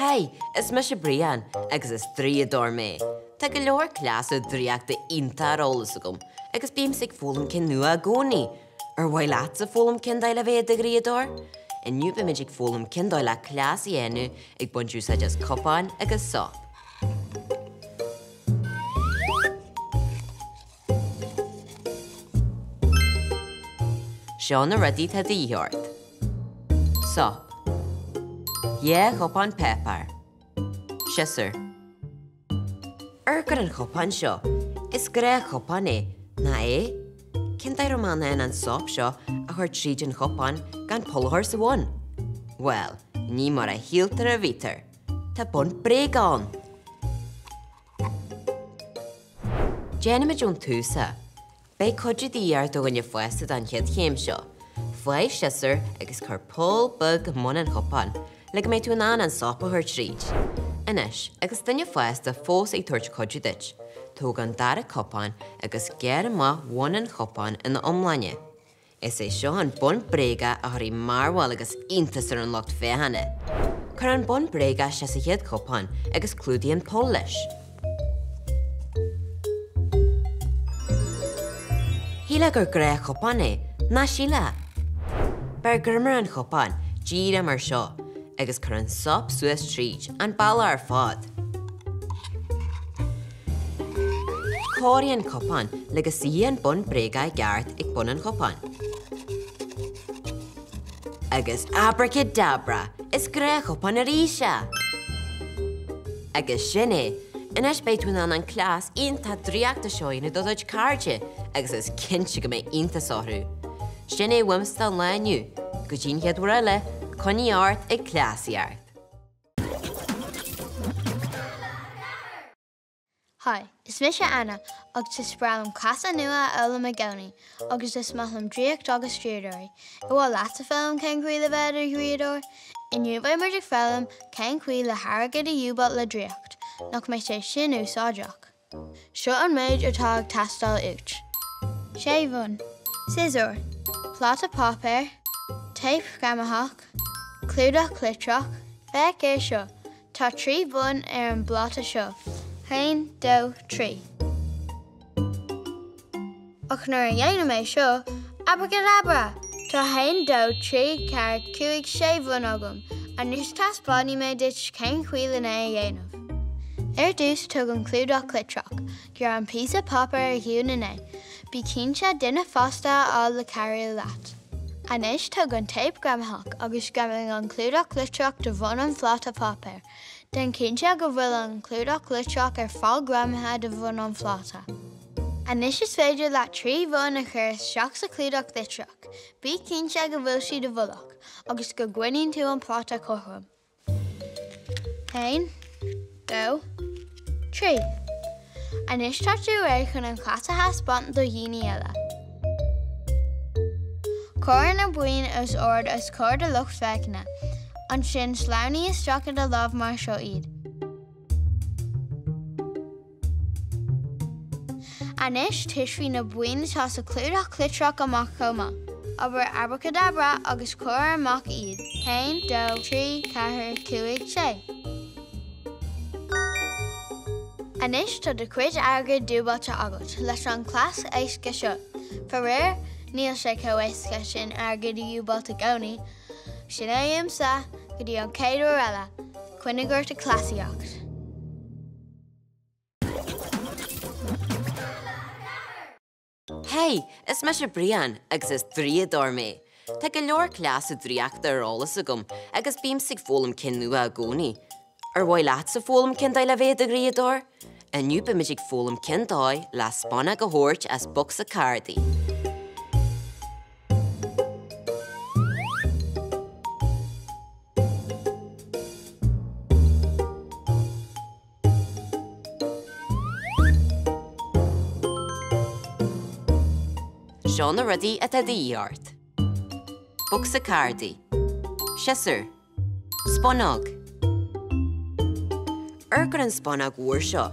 Haigh, is mise Brian agus is draíodóir mé. Tá go leor cleasa draíochta iontach ar eolas agam agus bímse ag foghlaim cinn nua i gcónaí. Ar mhaith leatsa foghlaim cén dóigh le bheith i do dhraíodóir? Inniu beimid ag foghlaim cén dóigh le cleas a dhéanamh ag baint úsáid as cupáin agus sop. Seo na rudaí atá de dhíth ort. Sop. 2 chupán páipéir. Siosúr. Amharc ar an chupán seo. Is gnáthchupán é, nach ea? Cén dóigh a raibh mé in ann an sop seo a chur tríd an chupán gan poll a chur sa bhun? Bhuel, ní mar a shíltear a bhítear. Tá bun bréige ann! Déanfaimid ón tús é. Beidh cuidiú de dhíth ort ó dhuine fásta don chéad chéim seo. Faigh siosúr agus cuir poll beag i mbun an chupáin le go mbeidh tú in ann an sop a chur tríd. Anois, agus duine fásta fós ag tabhairt cuidiú duit, tóg an dara cupán agus gearr amach bun an chupáin ina iomláine. Is é seo an bun bréige a chuirfidh mearbhall agus iontas ar an lucht féachana. Cuir an bun bréige isteach sa chéad chupán agus clúdaigh an poll leis. Shílfeá gur gnáthchupán é, nach sílfeá? Beir greim ar an chupán, díreach mar seo, agus cuir an sop suas tríd, an bealach ar fad. Cóirigh an cupán le go suífidh an bun bréige i gceart ag bun an chupáin. Agus abracadabra! Is gnáthchupán arís é! Agus sin é! Anois beidh tú in ann an cleas iontach draíochta seo a dhéanamh do do chuid cairde agus is cinnte go mbeidh iontas orthu. Sin é uaimse don lá inniu. Go dtí an chéad uair eile, coinnigh ort ag cleasaíocht! Hi, is mise Anna agus is breá liom cleasa nua a fhoghlaim i gcónaí agus is maith liom draíocht agus draíodóirí. Ar mhaith leatsa foghlaim cén chaoi le bheith i do dhraíodóir? Inniu beidh muid ag foghlaim cén chaoi le hairgead a dhúbailt le draíocht. Nach mbeidh sé sin úsáideach? Seo an méid atá ag teastáil uait. Sé bhun. Siosúr. Pláta páipéir. Téip ghreamaitheach. Clúdach litreach. Féach air seo. Tá 3 bhun ar an bpláta seo. Haon, dó, trí. Ach nuair a dhéanaim é seo, abracadabra! Tá haon, dó, trí, ceathair, cúig, sé bhun agam. Anois taispeánfaidh mé duit cén chaoi lena é a dhéanamh. Ar dtús, tóg an clúdach litreach. Gearr an píosa páipéir a dhúnann é. Bí cinnte duine fásta a fháil le cabhrú leat. Anois tóg an téip ghreamaitheach agus greamaigh an clúdach litreach de bhun an phláta páipéir. Déan cinnte go bhfuil an clúdach litreach ar fad greamaithe de bhun an phláta. Anois is féidir leat 3 bhun a chur isteach sa chlúdach litreach. Bí cinnte go bhfuil siad i bhfolach agus go gcoinníonn tú an pláta cothrom. Haon, dó, trí. Anois tá tú réidh chun an cleas a thaispeáint do dhaoine eile. Cuir na boinn os ard os comhair do lucht féachana. Ansin sleamhnaigh isteach i do lámh mar seo iad. Anois titfidh na boinn atá sa chlúdach litreach amach chomh maith. Abair abracadabra agus cuir amach iad. Haon, dó, trí, ceathair, cúig, sé. Anois tá do chuid airgid dúbailte agat leis an chleas éasca seo. Faraor, níl sé chomh éasca sin airgead a dhúbailt i gcónaí. Sin é uaimse, go dtí an chéad uair eile, coinnigh ort ag cleasaíocht! Hey, is mise Brian agus is draíodóir mé. Tá go leor cleasa draíochta ar eolas agam agus bímse ag foghlaim cinn nua i gcónaí. Ar mhaith leatsa foghlaim cén dóigh le bheith i do dhraíodóir? Inniu beimid ag foghlaim cén dóigh le spúnóg a thabhairt as bocsa cárdaí. Seo na rudaí atá de dhíth ort. Bocsa cárdaí. Siosúr. Spúnóg. Amharc ar an spúnóg mhór seo.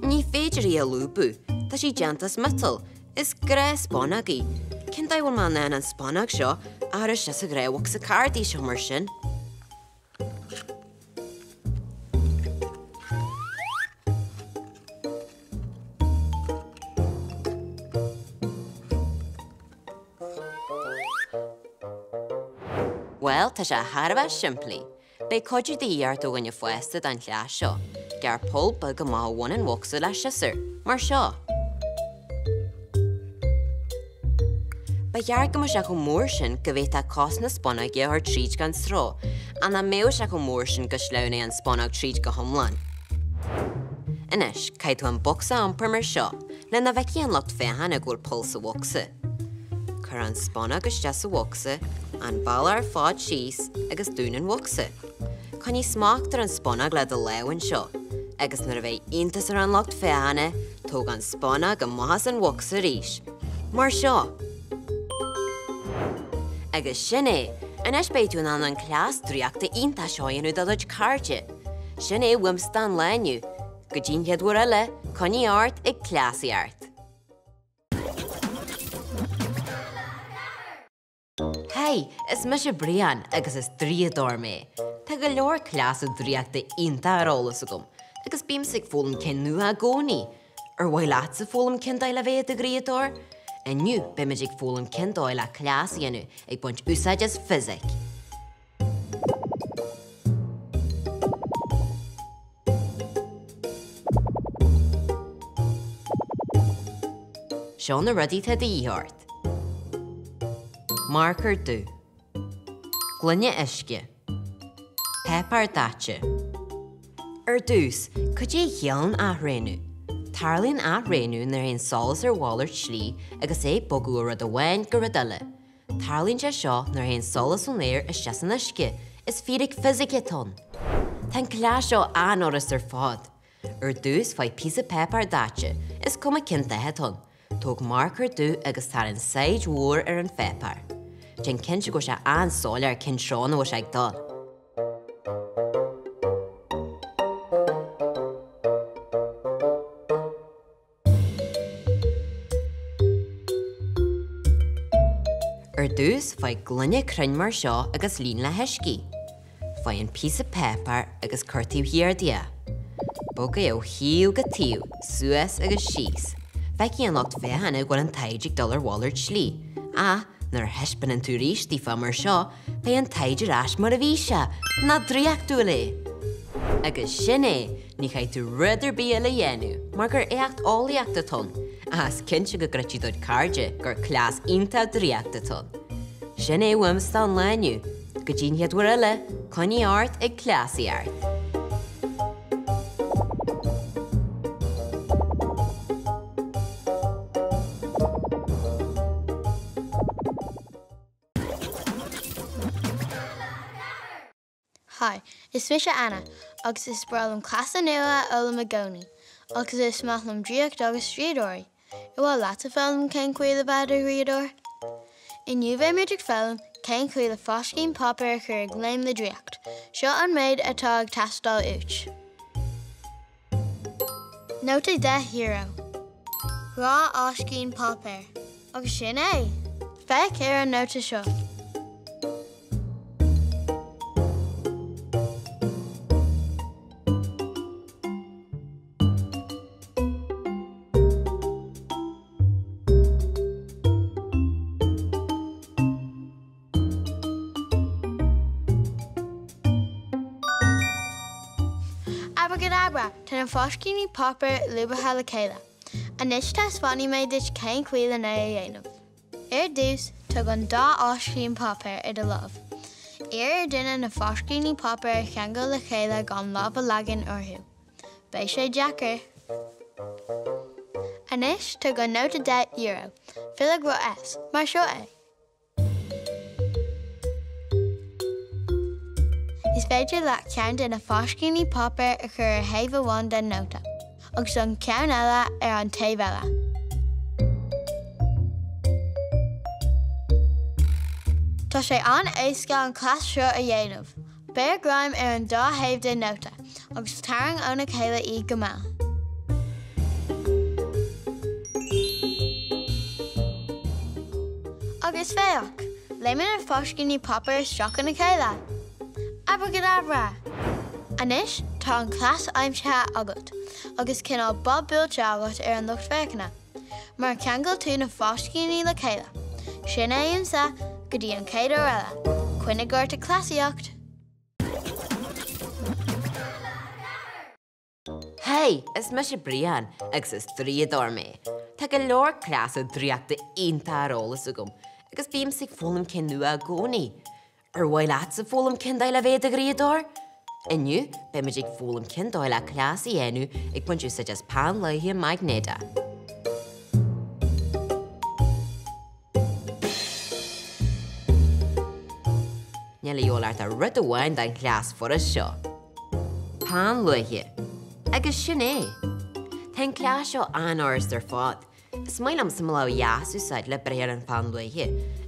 Ní féidir í a lúbadh, tá sí déanta as miotal. Is gnáthspúnóg í. Cén dóigh a bhfuil mé in ann an spúnóg seo a chur isteach sa ghnáthbhocsa cárdaí seo mar sin? Bhuel, tá sé thar a bheith simplí. Beidh cuidiú de dhíth ort ó dhuine fásta don chleas seo. Gearr poll beag amach ó bhun an bhocsa le siosúr, mar seo. Ba cheart go mbeadh sé chomh mór sin go bhféadfá cos na spúnóige a chur tríd gan stró, ach nach mbeadh sé chomh mór sin go sleamhnóidh an spúnóg tríd go hiomlán. Anois, caithfidh tú an bocsa a iompar mar seo, le nach bhfeicfidh an lucht féachana go bhfuil poll sa bhocsa. Cuir an spúnóg isteach sa bhocsa, an bealach ar fad síos agus dún an bhocsa. Coinnigh smacht ar an spúnóg le do lámh anseo, agus nuair a bheidh iontas ar an lucht féachana, tóg an spúnóg amach as an bhocsa arís. Mar seo. Agus sin é! Anois beidh tú in ann an cleas draíochta iontach seo a dhéanamh do do chuid cairde. Sin é uaimse don lá inniu. Go dtí an chéad uair eile, coinnigh ort ag cleasaíocht! Haigh, is mise Brian agus is draíodóir mé. Tá go leor cleasa draíochta iontacha ar eolas agam agus bímse ag foghlaim cinn nua i gcónaí. Ar mhaith leatsa foghlaim cén dóigh le bheith i do dhraíodóir? Inniu, beimid ag foghlaim cén dóigh le cleas a dhéanamh ag baint úsáid as fisic. Seo na rudaí atá de dhíth ort. Marcóir dubh. Gloine uisce. Páipéar daite. Ar dtús, cad é a chiallaíonn athraonadh? Tarlaíonn athraonadh nuair a théann solas ar mhalairt slí agus é ag bogadh ó rud amháin go rud eile. Tarlaíonn sé seo nuair a théann solas ón aer isteach san uisce. Is fíric fisice atá ann. Tá an cleas seo an-fhurast ar fad. Ar dtús, faigh píosa páipéir daite, is cuma cén dath atá ann. Tóg marcóir dubh agus tarraing saighead mhór ar an pháipéar. Déan cinnte go bhfuil sé an-soiléir cén treo ina bhfuil sé ag dul. Ar dtús, faigh gloine cruinn mar seo agus líon le huisce. Faigh an píosa páipéir agus cuir taobh thiar de é. Bog é ó thaobh go taobh, suas agus síos. Feicfidh an lucht féachana go bhfuil an tsaighead ag dul ar mhalairt slí. Ach, nuair a thaispeánann tú arís daofa mar seo, beidh an tsaighead ar ais mar a bhí sé! Nach draíochtúil é? Agus sin é! Ní chaithfidh tú rud ar bith eile a dhéanamh, mar gur éacht eolaíochta atá ann, ach is cinnte go gcreidfidh do chuid cairde gur cleas iontach draíochta atá ann. Sin é uaimse don lá inniu. Go dtí an chéad uair eile, coinnigh ort ag cleasaíocht! Hi, is mise Anna agus is breá liom cleasa nua a fhoghlaim i gcónaí agus is maith liom draíocht agus draíodóirí. Ar mhaith leatsa foghlaim cén chaoi le bheith i do dhraíodóir? Inniu beimid ag foghlaim cén chaoi le fáiscín páipéir a chur ag léim le draíocht. Seo an méid atá ag teastáil uait. Nóta €10. 2 fháiscín páipéir. Agus sin é! Féach ar an nóta seo. Abracadabra! Tá na fáiscíní páipéir lúbaithe le chéile. Anois taispeánfaidh mé duit cén chaoi lena a dhéanamh. Ar dtús, tóg an dá fháiscín páipéir i do lámh. Iarr ar dhuine na fáiscíní páipéir a cheangal le chéile gan lámh a leagan orthu. Beidh sé deacair! Anois, tóg an nóta €10. Fill i gcruth S, mar seo é. Is féidir leat ceann de na fáiscíní páipéir a chur ar thaobh amháin den nóta agus an ceann eile ar an taobh eile. Tá sé an-éasca an cleas seo a dhéanamh. Beir greim ar an dá thaobh den nóta agus tarraing óna chéile iad go mall. Agus féach! Léimeann na fáiscíní páipéir isteach ina chéile! Abracadabra! Anois tá an cleas aimsithe agat agus cineál bob buailte agat ar an lucht féachana. Mar cheangail tú na fáiscíní le chéile. Sin é uaimse, go dtí an chéad uair eile! Coinnigh ort ag cleasaíocht! Haigh, is mise Brian agus is draíodóir mé. Tá go leor cleasa draíochta iontacha ar eolas agam agus bímse ag foghlaim cinn nua i gcónaí. Ar mhaith leatsa foghlaim cén dóigh le bheith i do dhraíodóir? Inniu, beimid ag foghlaim cén dóigh le cleas a dhéanamh ag baint úsáid as peann luaidhe maighnéadach. Níl a dhíobháil ort ach rud amháin don chleas furast seo. Peann luaidhe. Agus sin é! Tá an cleas seo an-fhurast ar fad. Is maith liomsa mo lámh dheas a úsáid le breith ar an pheann luaidhe,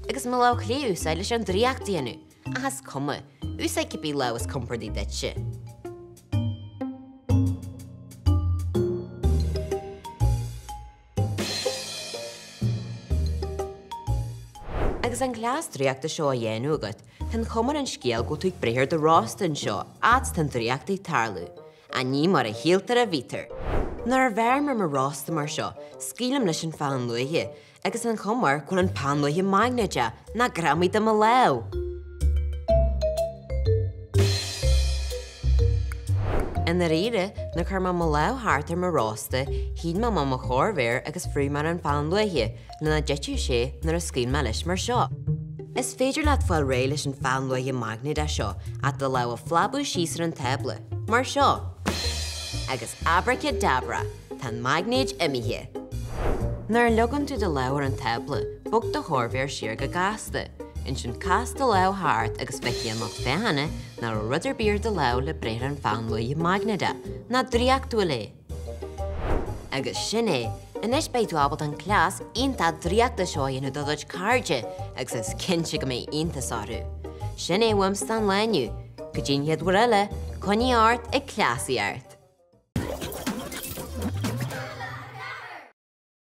agus mo lámh chlé a úsáid leis an draíocht a dhéanamh, ach is cuma, úsáid cibé lámh is compordaí duitse. Agus an cleas draíochta seo á dhéanamh agat, tá an chuma ar an scéal go bhfuil tú ag breith ar do rósta anseo, áit atá an draíocht ag tarlú. Ach ní mar a shíltear a bhítear. Nuair a bheirim ar mo rósta mar seo, scaoilim leis an pheann luaidhe, Agus an chuma air go bhfuil an peann luaidhe maighnéadach, ná greamaigh de mo lámh! I ndáiríre, nuair a chuir mé mo lámh thart ar mo rósta, shín mé amach mo chorrmhéar agus bhrúigh mé ar an pheann luaidhe, le nach dtitfeadh sé nuair a scaoil mé leis mar seo. Is féidir leat fáil réidh leis an pheann luaidhe maighnéadach seo ach do lámh a phlabadh síos ar an tábla, mar seo. Agus abracadabra! Tá an maighnéad imithe. Nuair a leagann tú do lámh ar an tábla, bog do chorrmhéar siar go gasta. Ansin cas do lámh thart agus feicfidh an lucht féachana nach raibh rud ar bith ar do lámh le breith ar an pheann luaidhe maighnéadach, nach draíochtúil é? Agus sin é! Anois beidh tú ábalta an cleas iontach draíochta seo a dhéanamh do do chuid cairde agus is cinnte go mbeidh iontas orthu. Sin é uaimse don lá inniu. Go dtí an chéad uair eile, coinnigh ort ag cleasaíocht!